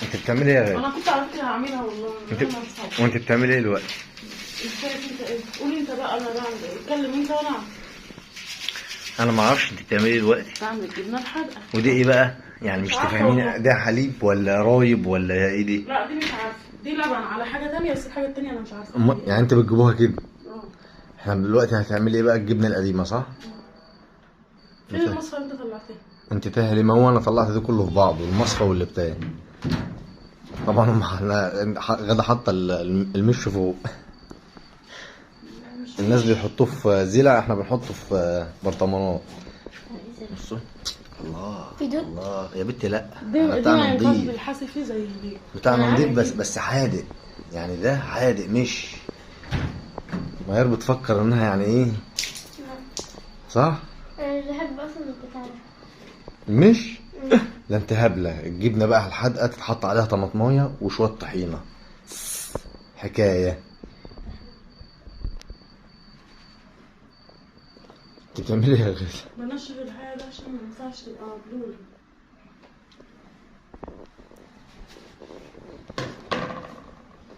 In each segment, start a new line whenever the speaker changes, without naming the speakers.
انت بتعملي ايه يا غالي؟
انا كنت على فكرة هعملها والله.
انت وانت بتعملي ايه دلوقتي؟
مش عارف انت ايه، قولي انت بقى انا بعمل ايه، اتكلم انت وانا اعمل.
انا ما اعرفش انت بتعملي ايه دلوقتي.
بعمل الجبنة الحادقه.
ودي ايه بقى؟ يعني مش تفهميني، ده حليب ولا رايب ولا ايه دي؟
لا دي مش عارفه، دي لبن على حاجة ثانية، بس الحاجة الثانية انا مش عارفه.
يعني انت بتجيبوها كده؟ احنا دلوقتي هتعملي ايه بقى؟ الجبنة القديمة صح؟
فين المصفى اللي انت طلعتها؟
انت تاهه ليه؟ ما هو انا طلعت ده كله في بعضه، المصفى واللي بتاع. طبعا هم غدا حاطه المش فوق. الناس بيحطوه في زلع، احنا بنحطه في برطمانات. بصوا الله الله يا بنتي. لا بتاعنا نضيف، بتاعنا نضيف بس حادق يعني، ده حادق مش ميار بتفكر انها يعني ايه صح؟
انا بحب اصلا البتاع ده
مش ده. انت هبلة. الجبنة بقى الحادقه تتحط عليها طماطمايه وشوية طحينه، حكاية. انت بتعملي ايه يا غالي؟
بنشف الحاجة ده عشان ما ينفعش تبقى مبلوله.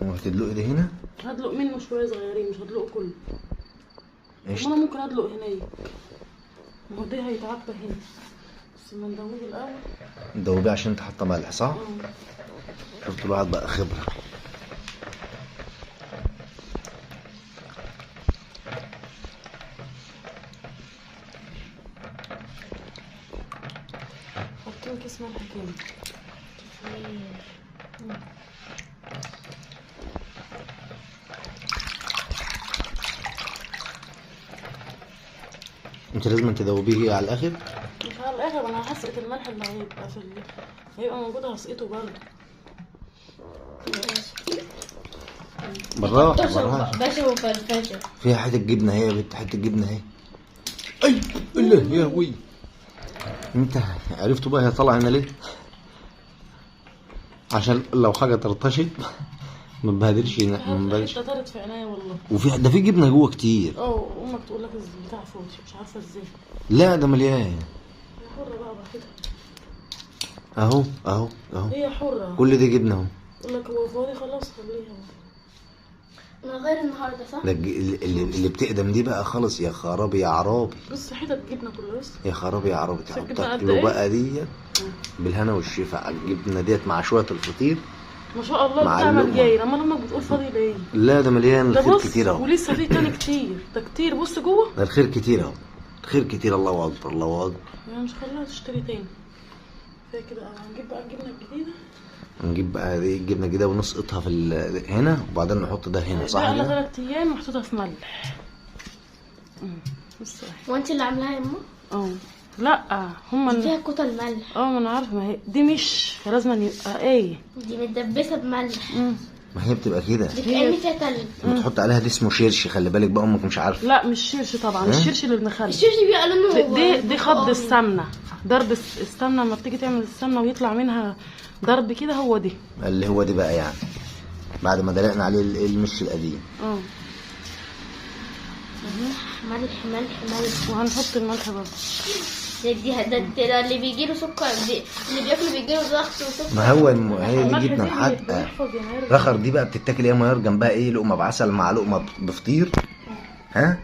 وهتدلقي ده هنا؟
هدلق منه شوية صغيرين، مش هدلقه كله. انا ممكن ادلق هناك، ما هو ده هيتعبى هنا، بس ما ندوبه الاول.
ندوبيه عشان انت حاطه ملح صح؟ شفت الواحد بقى خبره.
حاطين كيس ملح كامل.
انت لازم تدوبيه على الاخر؟
مش على الاخر، انا هسقط الملح اللي هيبقى في هيبقى موجود، هسقطه برضه.
بالراحة بالراحة
باشا وفرفشه.
فيها حتة جبنه اهي يا بنت، حتة جبنه اهي. اي الله يا وي. انت عرفتوا بقى هي طالعه هنا ليه؟ عشان لو حاجة طرطشت ما تبهدلش، ما تبهدلش.
طرت في عينيا والله.
وفي ده في جبنه جوه كتير.
امك تقول لك البتاع فاضي، مش عارفه ازاي.
لا ده مليان.
هي حره بقى براحتها.
اهو اهو اهو،
هي حره،
كل دي جبنه اهو.
تقول لك هو فاضي خلاص خليها
من غير النهارده صح؟
ده اللي بتقدم دي بقى خالص. يا خرابي يا عرابي،
بص حتت جبنه كلها بس.
يا خرابي يا عرابي، تاكلوا بقى ديت بالهنا والشفا على الجبنة ديت مع شوية الفطير.
ما شاء الله بتاع مليان. امال امك بتقول فاضي ليه؟
لا ده مليان، الخير كتير اهو،
ولسه في تاني كتير، ده كتير. بص جوه
ده الخير كتير اهو، الخير كتير. الله اكبر الله اكبر.
يعني مش خليها تشتري تاني. كفاية كده. هنجيب بقى الجبنة الجديدة،
نجيب بقى دي الجبنة الجديدة ونسقطها في هنا، وبعدين نحط ده هنا صح كده؟
بقى لها 3 ايام محطوطة في ملح. بص
هو انت اللي عاملاها يا اما؟
لا هما
فيها كتل ملح.
ما انا عارفه، ما هي دي مش فلازم يبقى ايه،
دي متدبسه بملح.
ما هي بتبقى كده،
دي كأن فيها تلج.
بتحط عليها دي اسمه شرش، خلي بالك بقى امك مش عارفه.
لا مش شرش طبعا، الشرش اللي بنخلي
الشرش بيبقى لونه
دي خض السمنة، ضرب السمنة لما بتيجي تعمل السمنة ويطلع منها ضرب كده، هو دي
اللي هو دي بقى يعني بعد ما دلقنا عليه المش القديم.
ملح ملح ملح،
وهنحط الملح برضه.
ده اللي بيجي له سكر، اللي بياكله بيجي له ضغط وسكر.
ما هو هي دي جبنه الحادقه رخر دي بقى بتتاكل ايه يا ميار؟ جنبها ايه؟ لقمة بعسل مع لقمة بفطير. ها؟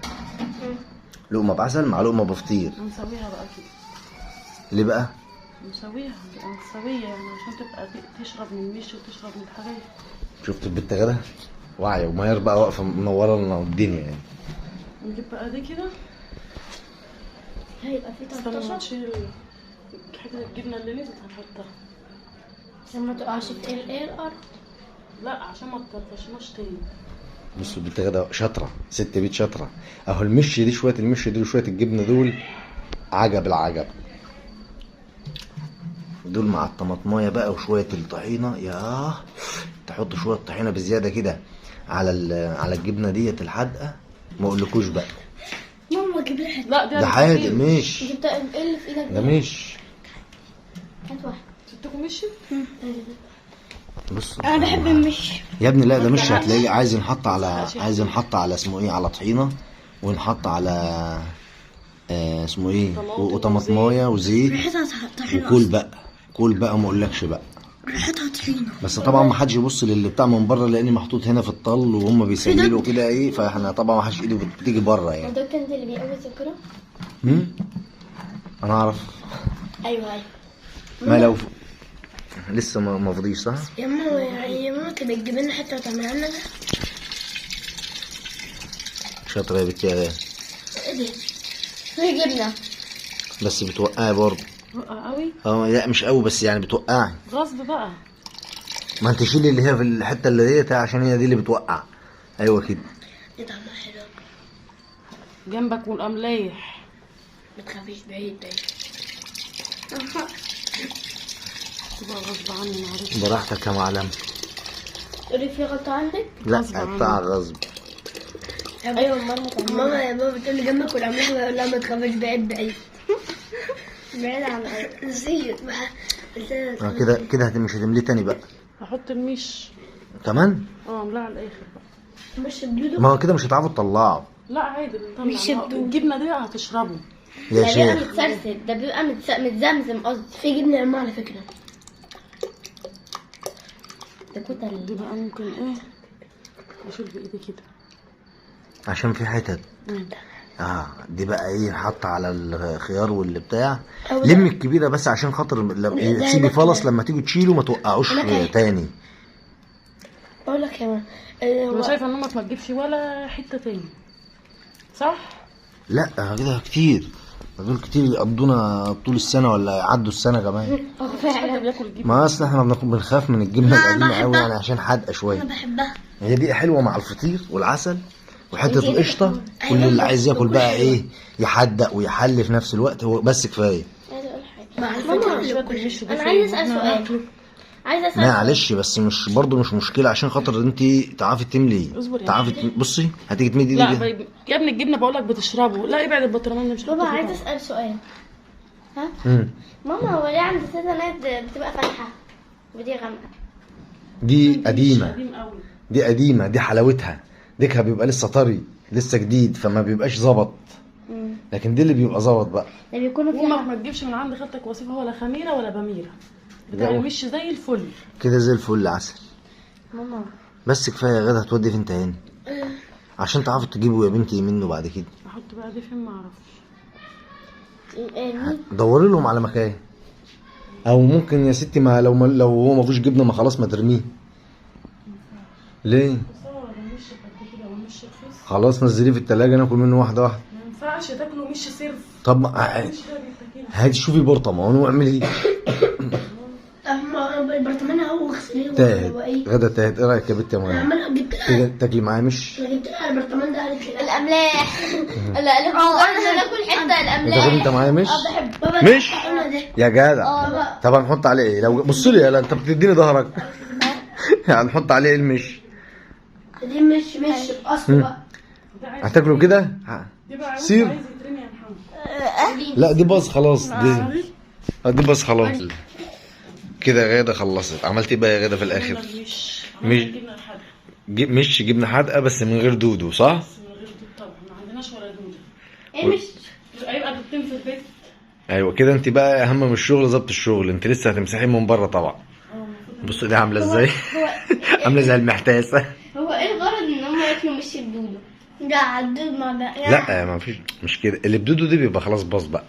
لقمة بعسل مع لقمة بفطير.
نسويها بقى كده.
ليه بقى؟
نسويها نسويها يعني عشان تبقى تشرب من المش وتشرب من الحاجات.
شفت البت غدا واعية، وميار بقى واقفة منورة لنا الدنيا يعني.
نجيب بقى دي كده،
هيبقى في 13.
نشيل حتة الجبنة اللي نزلت هنحطها
عشان ما تقعش في الارض.
لا عشان ما تطرطشناش تاني.
بصوا البت غدا شاطرة، ست بيت شاطرة اهو. المش دي شوية، المش دي وشوية الجبنة دول عجب العجب. دول مع الطماطمايه بقى وشوية الطحينه. ياه، تحط شوية طحينه بزيادة كده على على الجبنة ديت الحادقه، ما اقولكوش بقى.
ماما جيب لي حتة.
لا
ده حادق مش
جبت ايه اللي في ايدك
ده؟ مش
هات واحدة.
ستكم مشي؟
بص
انا بحب المش
يا ابني. لا ده مش هتلاقيه عايز ينحط على، عايز ينحط على اسمه ايه، على طحينه، ونحط على اسمه ايه، وطماطمايه وزيت، وكل بقى، كل بقى ما اقولكش بقى.
ريحتها طحينه.
بس طبعا ما حدش يبص للي بتاع من بره، لان محطوط هنا في الطل وهم بيسيلوا كده ايه، فاحنا طبعا ما حدش ايده بتيجي بره يعني.
ده كنز اللي بيقوي الذاكرة.
انا اعرف.
ايوه ايوه.
ما لو لسه ما فضيش صح؟
يا ماما يا ماما تبقى تجيب لنا حتة وتعملها لنا.
شاطرة يا بنتي يا غالي.
ايه ده؟ في جبنه
بس بتوقعي برضه.
بتوقع قوي؟
لا مش قوي بس يعني بتوقعي
غصب بقى.
ما انت شيلي اللي هي في الحتة اللي ديت عشان هي دي اللي بتوقع. ايوه كده.
دي طعمها حلو.
جنبك والقملايح.
ما تخافيش، بعيد بعيد.
تبقى غصب عني معلش.
براحتك يا معلم.
تقولي في غلطه عندك؟
لا بتاع غصب.
ايوه ماما.
ماما يا ماما بتقول لي جنبك والقملايح، بقول لها ما تخافيش بعيد بعيد.
بعيد عن
نسيت.
كده كده مش هتمليه تاني بقى.
هحط المش
كمان؟
املاه على الاخر بقى.
مش بدودو.
ما هو كده مش هتعرفوا تطلعوا.
لا عادي بنطلع. مش الجبنة دي هتشربه
يا شيخ.
ده بيبقى متسرسب، ده بيبقى متزمزم قصدي.
في جبنه يا ماما على فكرة.
ده كتل.
دي بقى ممكن ايه اشيل بايدي كده
عشان في حتت. دي بقى ايه حاطه على الخيار واللي بتاع. لم الكبيرة بس عشان خاطر تسيبي فلص لما تيجي تشيله ما توقعوش تاني.
بقول لك يا ماما
انا شايفه ان امك ما تجيبش ولا حتة تاني صح؟
لا كده كتير، دول كتير يقضونا طول السنة ولا يعدوا السنة كمان.
فعلا.
ما اصل احنا بنخاف من الجبنة القديمة قوي يعني عشان حادقه شوية.
انا بحبها.
هي دي حلوة مع الفطير والعسل وحتة القشطه، كل اللي عايز ياكل بقى ايه يحدق ويحل في نفس الوقت، هو بس كفاية.
عايزه اقول حاجة
مع الفطير.
انا عايزه اسال سؤال. عايزه اسال.
معلش بس مش برضه مش مشكلة عشان خاطر انت تعرفي تملي. تعرفي بصي هتيجي تملي دي.
لا يا ابني الجبنة بقول لك بتشربه. لا ابعد البطرمان ده مش.
بابا عايزه اسال سؤال. ها ماما، هو ليه عند تيتا ناد بتبقى فاتحة ودي غامقه؟
دي قديمة، دي قديمة، دي حلاوتها ديكها بيبقى لسه طري لسه جديد فما بيبقاش ظبط. لكن دي اللي بيبقى ظبط بقى.
ده بيكونوا فيها.
امك ما تجيبش من عند خالتك وصفه ولا خميره ولا بميره، بتاع المش زي الفل
كده، زي الفل عسل.
ماما
بس كفاية يا غدا. هتودي فين تاني عشان تعرفوا تجيبوا يا بنتي منه بعد كده.
احط بقى دي فين ما اعرفش.
دوري لهم على مكان، او ممكن يا ستي ما لو هو ما فيهوش جبنه ما خلاص ما ترميه. ليه؟ خلاص نزليه في التلاجة ناكل منه واحدة واحدة.
ما ينفعش تاكله مش صرف.
طب هاتي شوفي برطمان واعملي
البرطمان اهو اغسليه.
تاهت غدا تاهت. ايه رايك يا بنت يا ماما؟ تاكلي معايا مش؟
انا جبت لها البرطمان ده قالت لي
الاملاح. لا لا انا ناكل حتة الاملاح.
انت معايا مش؟
بحب
مش؟ يا جدع. طب هنحط عليه ايه؟ لو بص لي يلا انت بتديني ظهرك. هنحط عليه ايه المش؟
دي مش اصلا بقى.
هتاكله كده؟ سير. لا دي باظ خلاص، دي باظ خلاص كده. غاده خلصت. عملت ايه بقى يا غاده في الاخر؟ مش جبنه حادقه بس من غير دودو صح؟
بس من غير دود طبعا، ما عندناش ولا دوده.
ايه مش
هيبقى دودتين في البيت.
ايوه كده. انت بقى اهم من الشغل ظبط الشغل. انت لسه هتمسحيه من بره طبعا. بصوا دي عامله ازاي. عامله زي المحتاسه.
هو ايه الغرض ان هم ياكلوا مش بدودو؟
لا الدود ما بقى.
لا ما فيش مش كده. اللي بدودو دي بيبقى خلاص باظ بقى.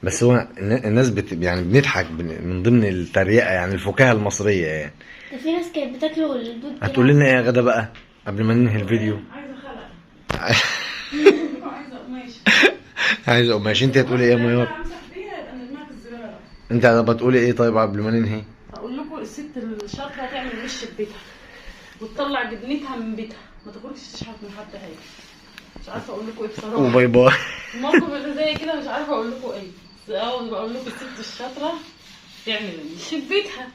بس هو الناس يعني بنضحك من ضمن التريقه يعني الفكاهة المصرية يعني.
ده في ناس كانت بتاكله الدود.
هتقول لنا ايه يا غدا بقى قبل ما ننهي الفيديو؟
عايزه خلق. عايزه قماش.
عايزه قماش. انت هتقولي ايه يا ميار؟ انت بتقولي ايه طيب قبل ما ننهي؟
اقول لكم الست الشاطره تعمل وش في بيتها وتطلع جبنتها من بيتها، ما تخرجش تشحت من حد حاجة. مش عارفه اقول لكم ايه بصراحة.
و bye bye.
الموقف اللي زي كده مش عارفه اقول لكم ايه، بس بقول لكم الست الشاطره تعمل مش في بيتها.